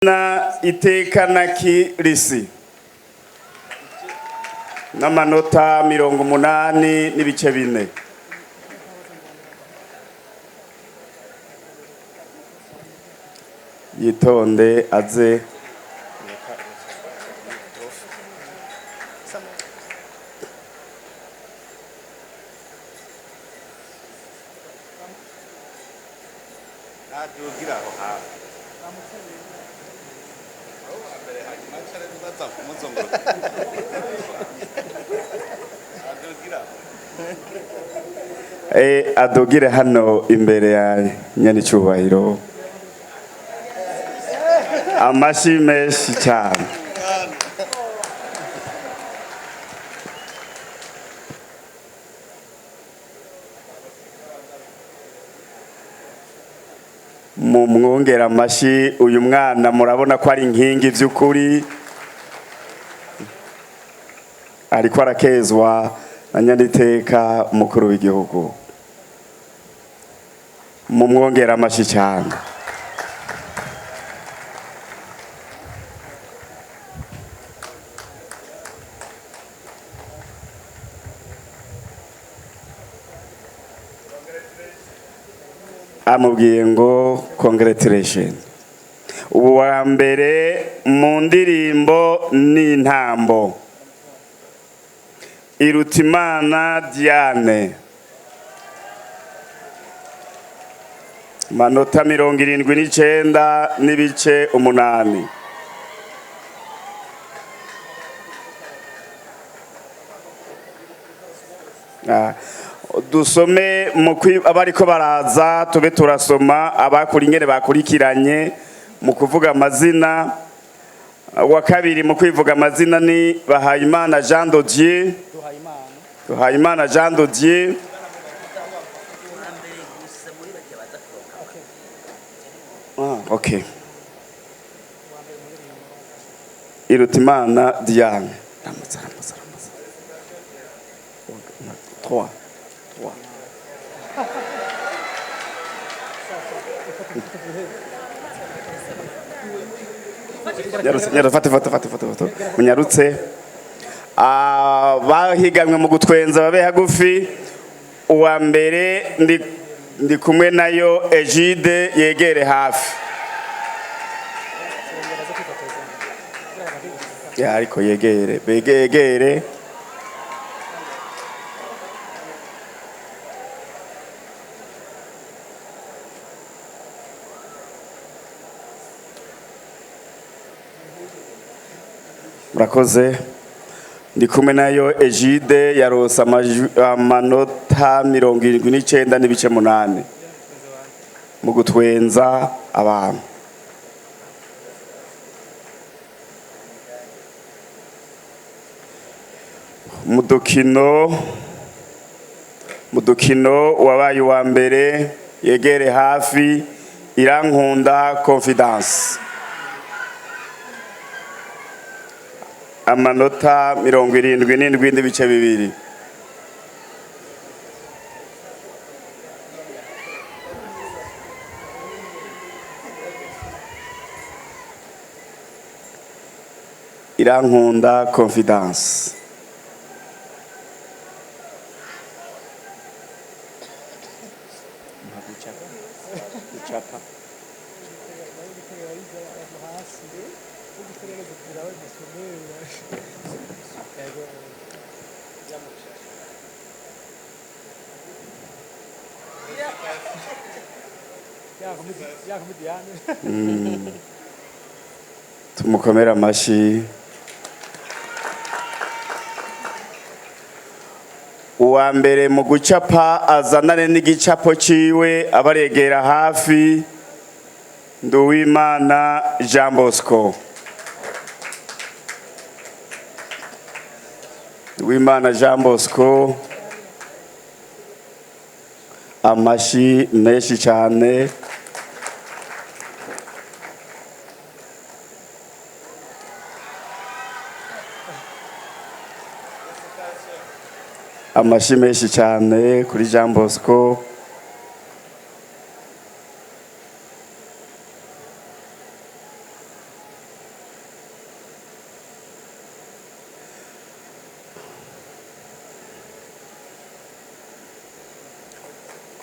Na iteka na kirisi n'amanota 80.4. Yitonde aze. Nadugira aho hafi aho mbere hanyuma cyane baza kumuzunguruka adugira. Adugire hano imbere ya nyanicubahiro. Amashi menshi cyane. Mu mwongera amashi uyu mwana, murabona ko ari inkingi by'ukuri, ariko arakezwa na nyaniteka umukuru w'igihugu. Mu mwongera amashi cyane. Amubwiye ngo congratulation. Uwa mbere mu ndirimbo n'intambo, Irutimana Diane, manota 79.8. Dusome mu abariko baraza, tube turasoma abakuri ingene bakurikiranye mu kuvuga amazina. Wa kabiri mu kwivuga amazina ni Bahayimana Jean de Dieu, Duhayimana Jean de Dieu. Okay, Irutimana Diane. Ramutsa, ramutsa, ramutsa. Trois. Trois. Nyarutse, nyarutse, fate foto, fate foto, foto. Munyarutse. Bahiganwe mu gutwenza babe hagufi. Uwa mbere ndi kumwe nayo Egide, yegere hafi. Ya, ariko yegere, begegere. Murakoze. Ndi kumwe nayo Egide yarose amanota 79.8 mu gutwenza abantu. Mu dukino wabaye uwa mbere, yegere hafi, Irankunda Confidence, amanota 77.2. Irankunda Confidence. Tumukomere amashyi. Uwa mbere mu gucapa azanane n'igicapo ciwe, abaregera hafi, Nduwimana Jean Bosco. Nduwimana Jean Bosco, amashi menshi cyane. Amashi menshi cyane kuri Jean Bosco.